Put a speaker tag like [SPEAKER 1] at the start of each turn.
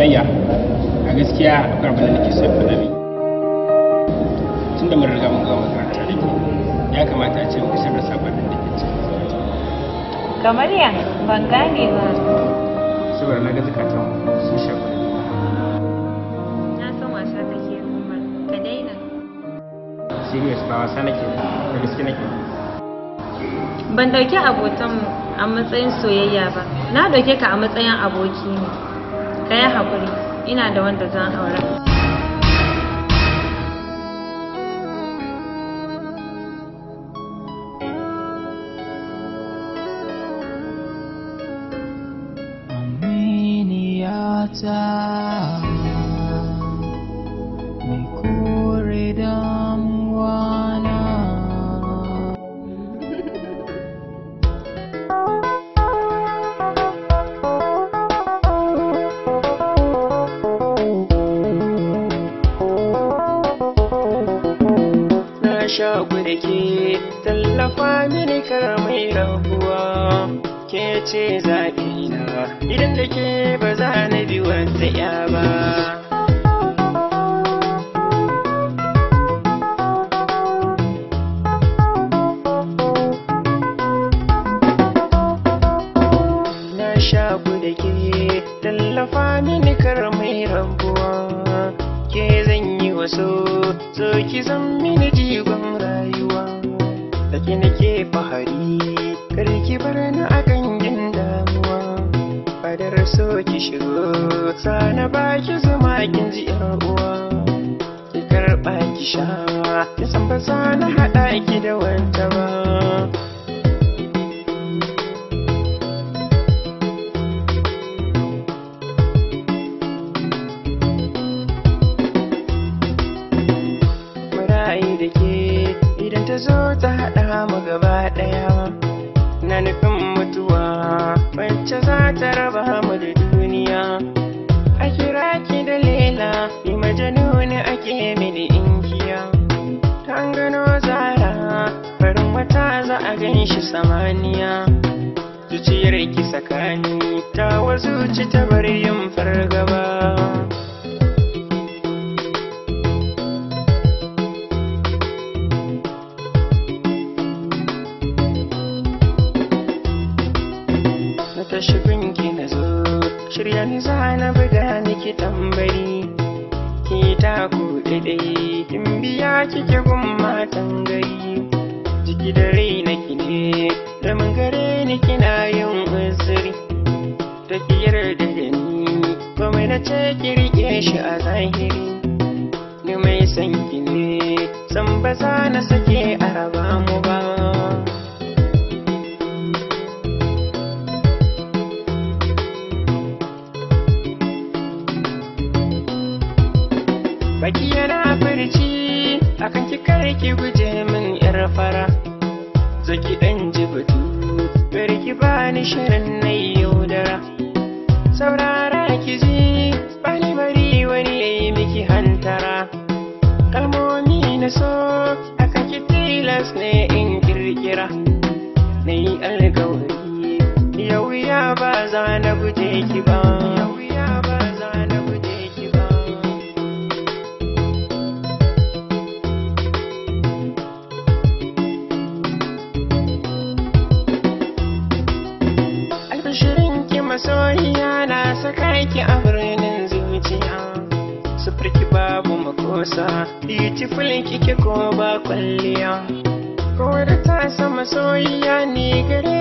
[SPEAKER 1] Sumayya, a gaskiya akwai abin da nake so in faɗa miki. Tunda mun riga mun gama makaranta da ke, ya kamata a ce mu isar da saƙonnin da ke cikin zuciyata.
[SPEAKER 2] Kamar ya, ban gane ba.
[SPEAKER 1] Saboda na ga zukatan sun shaku da juna.
[SPEAKER 2] Na san wasa kake Umar, ka daina.
[SPEAKER 1] Serious, ba wasa nake ba, da gaske nake.
[SPEAKER 2] Ban ɗauki abotanmu a matsayin soyayya ba, na ɗauke ka a matsayin aboki ne. Ka yi haƙuri, ina da wanda zan aura.
[SPEAKER 3] Aminiyata mai kore damuwa na.
[SPEAKER 4] Na sha da ke, tallafa mini kar mai rabuwa, ke ce zaɓi na, idan da ke ba za na bi wata ya ba. Na sha da ke, tallafa mini kar mai rabuwa, ke zan yi wasu, so ki zan mini jigon rayuwa. Da ke nake fahari, kar ki bar ni a gangin damuwa. Fadar so ki shigo, sana baki zuma kin ji yar uwa. Ki karɓa ki sha, ki san ba za na haɗa ki da wata ba. Marayi da ke, idan ta zo ta haɗa mu gaba ɗaya, na nufin mutuwa wacce za ta raba mu da duniya. A kira ki da lela, ni majanuni ake mini inkiya. Ta gano zara, farin wata za a gan shi samaniya. Zuciyar ki sakani, ta wazuci ta bar yin fargaba. Na tashi gunki na zo, shirya ni za na buga miki tambari. Ki taku daidai, kin biya kike gun matan gari. Jiki da rai na ki ne, da mun gare ni kina yin uzuri. Ta ki yarda da ni, komai na ce ki rike shi a zahiri. Ni mai son ki ne, san ba za na sake a raba mu ba. Baki yana furci akan ki, kar ki guje min yar fara. Zaki dan ji batu, bari ki bani shirin na yaudara. Saurara ki ji, bani bari wani yayi miki hantara. Kalmomi na so akan ki tilas ne in kirkira. Na yi alkawari, yau ya ba za na guje ki ba. Yau ya ba za na guje ki ba. Albishirin ki masoyiya, na saka ki a birnin zuciya. Sufurki babu makosa, beautiful kike ko ba kwalliya. Ko da ta sama masoyiya ni gare